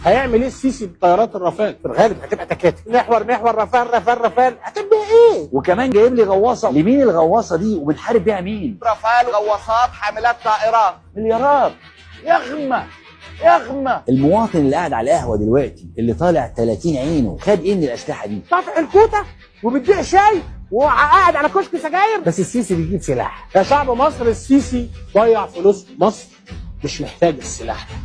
هيعمل ايه السيسي بطيارات الرافال؟ في الغالب هتبقى تكاتك، محور محور رافال رافال رافال، هتبقى ايه؟ وكمان جايب لي غواصه، لمين الغواصة دي وبنحارب بيها مين؟ رافال، غواصات، حاملات طائرات، مليارات. يغمى يغمى. المواطن اللي قاعد على القهوة دلوقتي اللي طالع 30 عينه خد ايه من الاسلحة دي؟ طافح الكوته وبتبيع شاي وقاعد على كشك سجاير، بس السيسي بيجيب سلاح. يا شعب مصر، السيسي ضيع فلوس مصر، مش محتاج السلاح ده.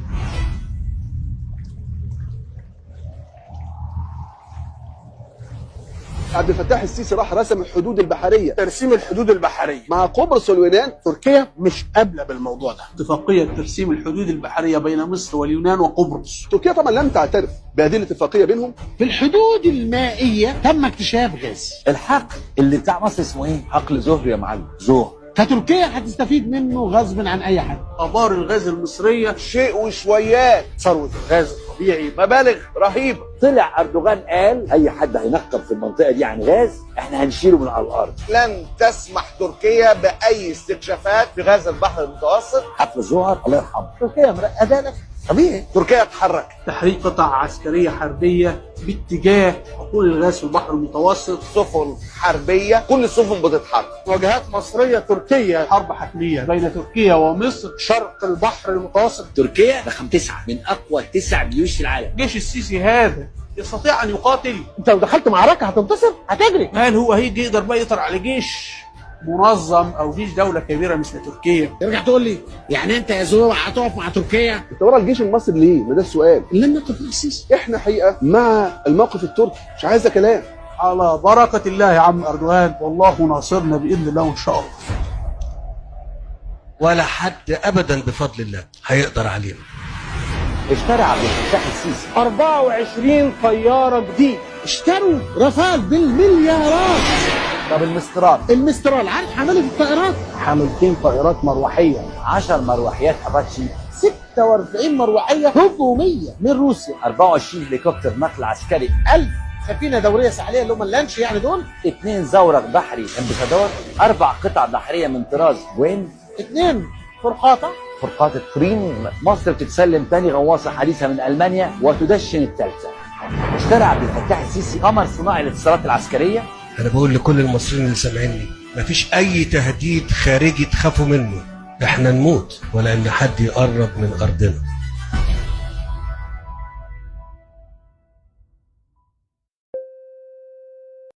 عبد الفتاح السيسي راح رسم الحدود البحرية، ترسيم الحدود البحرية مع قبرص واليونان. تركيا مش قابله بالموضوع ده. اتفاقية ترسيم الحدود البحرية بين مصر واليونان وقبرص. تركيا طبعا لم تعترف بهذه الاتفاقية بينهم. في الحدود المائية تم اكتشاف غاز. الحقل اللي بتاع مصر اسمه ايه؟ حقل زهر يا معلم. زهر. فتركيا هتستفيد منه غصب عن اي حد. ابار الغاز المصرية شيء وشويات، ثروة الغاز الطبيعي مبالغ رهيبة. طلع اردوغان قال اي حد هينقب في المنطقة دي عن غاز احنا هنشيله من على الارض. لن تسمح تركيا باي استكشافات في غاز البحر المتوسط. حقل زهر الله يرحمه. تركيا مرقده لك طبيعي. تركيا اتحرك. تحريك قطع عسكرية حربيه باتجاه حقول الغاز في البحر المتوسط. سفن حربيه، كل السفن بتتحرك. مواجهات مصرية تركيه، حرب حتمية بين تركيا ومصر. شرق البحر المتوسط. تركيا رقم 9 من اقوى 9 جيوش في العالم. جيش السيسي هذا يستطيع ان يقاتل؟ انت لو دخلت معركة هتنتصر، هتجري. هل هو هيجي يقدر بقى يقدر على جيش منظم او جيش دولة كبيرة مثل تركيا؟ ترجع تقول لي يعني انت يا زوبع هتقف مع تركيا؟ انت ورا الجيش المصري ليه؟ ما ده السؤال. لن نقف مع السيسي. احنا حقيقة مع الموقف التركي، مش عايزه كلام. على بركة الله يا عم اردوغان، والله ناصرنا باذن الله وان شاء الله. ولا حد ابدا بفضل الله هيقدر علينا. اشترى عبد الفتاح السيسي 24 طيارة جديد. اشتروا رافال بالمليارات. طب المسترال، المسترال عارف حماله الطائرات؟ حاملتين طائرات مروحيه، 10 مروحيات اباتشي، 46 مروحيه هجومية من روسيا، 24 هليكوبتر نقل عسكري، 1000 سفينة دورية ساحليه اللي هم اللانش يعني دول، 2 زورق بحري امبسادور، 4 قطع بحرية من طراز وين، 2 فرقاطه، فرقاطة كريم. مصر بتتسلم تاني غواصه حديثه من المانيا وتدشن الثالثة. اشترى عبد الفتاح السيسي قمر صناعي للاتصالات العسكرية. انا بقول لكل المصريين اللي سامعيني، مفيش اي تهديد خارجي تخافوا منه. احنا نموت ولا ان حد يقرب من ارضنا.